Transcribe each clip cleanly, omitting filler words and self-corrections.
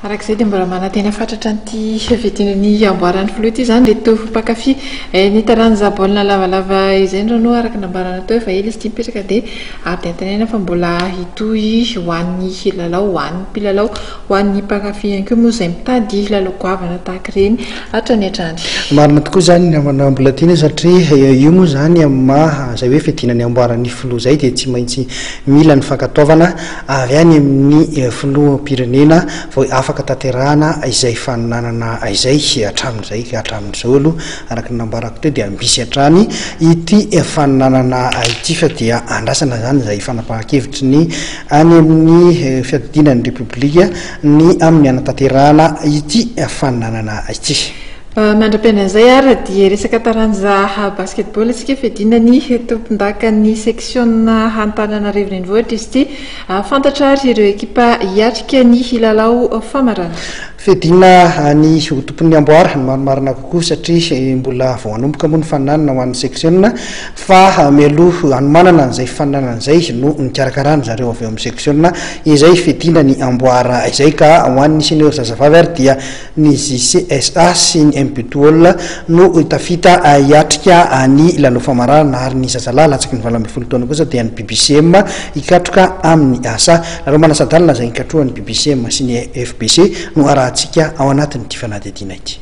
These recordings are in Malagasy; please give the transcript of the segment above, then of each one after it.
Araka izay dia mbola manantena fatratra an'ity fiadiana ny amboaran'ny filoha ity izany ireto mpankafy ny taranja baolina lavalava izay ny Renaud araka ny nambarana teo efa ela izy ity mipetraka dia ary dia antenaina fa mbola hitohy ho an'ny lalao ho an'ny mpilalao ho an'ny mpankafy ihany koa moa izay mitady lalao goavana tahaka ireny hatrany hatrany. Marina tokoa izany namana Mbolatiana satria io moa izany amin'ny maha izay hoe fiadiana ny amboaran'ny filoha izay dia tsy maintsy mila ny fankatoavana avy any amin'ny filoham-pirenena vao afaka tanterahana izay faninanana izay hatramin'izay ka hatramin'izao aloha araka ny nambarako teo dia misy hatrany ity faninanana ity fa dia andrasana izany izay fanapahan-kevitry ny any amin'ny fiadidiana ny Repoblika ny amin'ny hanatanterahana ity faninanana ity. Mandra-piainan'izay ary dia resaka taranja basketball isika, fiadiana ny tompondakan'ny seksiona Antananarivo Renivohitra izy ity. Fantatra ary ireo ekipa hiatrika ny lalao famaranana. Fiadiana ny ho tompon'ny amboara no marimarina kokoa satria mbola vao hanomboka moa ny faninanana ho an'ny seksiona fa mialoha hanomanana an'izay faninanana izay no nikarakaran-dry zareo avy eo amin'ny seksiona izay fiadiana ny amboara izay ka ho an'ny senior zazavavy ary dia Ny JCSA sy ny MBTOL no tafita hiatrika ny lalao famaranana ary ny zazalahy latsaky ny 18 taona kosa dia ny BBCM hikatroka amin'ny asa. Lalao manasa-dalana izay nikatrohan'ny BBCM sy ny FBC no arahantsika ao anatin'ity fanadihadiana ity.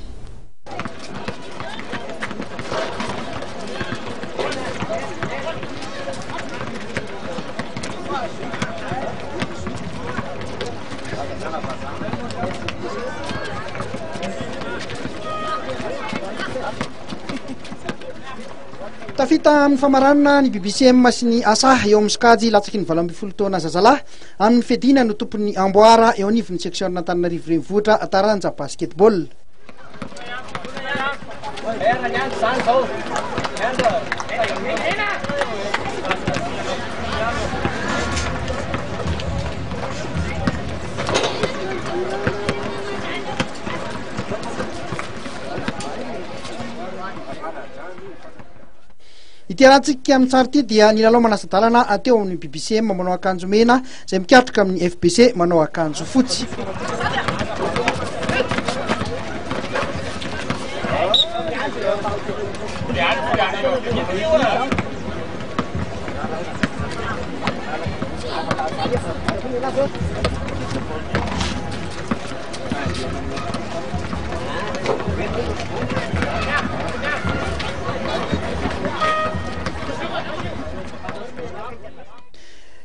Tafita amin'ny famaranana ny BBCM sy ny asa eo amin'ny sokajy latsaky ny 18 taona zazalahy amin'ny fiadiana no tompon'ny amboara eo anivon'ny section Antananarivo Renivohitra taranja basketball. Ity arahantsika amin'ny sary ity dia ny lalao manasa-dalana teo amin'ny BBCM manao akanjo mena izay mikatroka amin'ny FBC manao akanjo fotsy.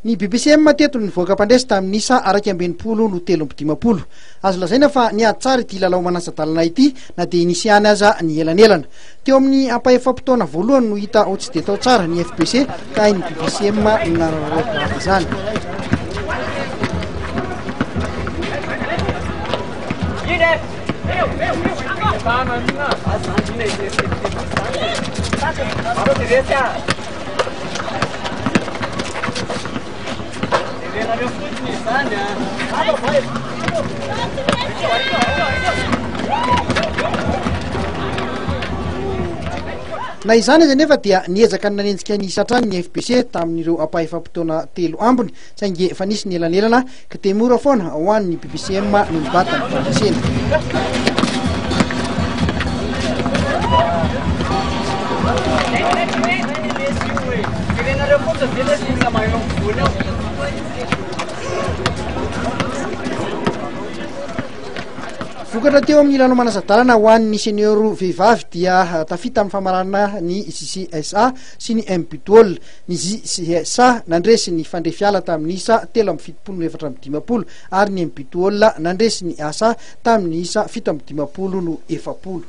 Ny BPCM teto no nivoaka mpandresy tamin'ny isa 61 no 53. Azo lazaina fa niady tsara ity lalao manasa-dalana ity na dia nisy ihany aza ny elanelana. Teo amin'ny ampahefa-potoana voalohany no hita ho tsy dia tao tsara ny FBC ka hain'ny BBCM ny nanararaotra izany. Na izany aza anefa dia niezaka ny nanenjika ny isa hatrany ny FBC tamin'ireo ampahefa-potoana telo ambiny saingy efa nisy ny elanelana ka dia mora foana ho an'ny BBCM no nibata ny fandresena. Vokatra teo amin'ny lalao manasa-dalana ho an'ny senior vehivavy dia tafita amin'ny famaranana ny JCSA sy ny MBTOL. Ny JCSA nandresy ny Fandrefiala tamin'ny isa 73 no 54 ary ny MBTOL nandresy ny asa tamin'ny isa 57 no 40.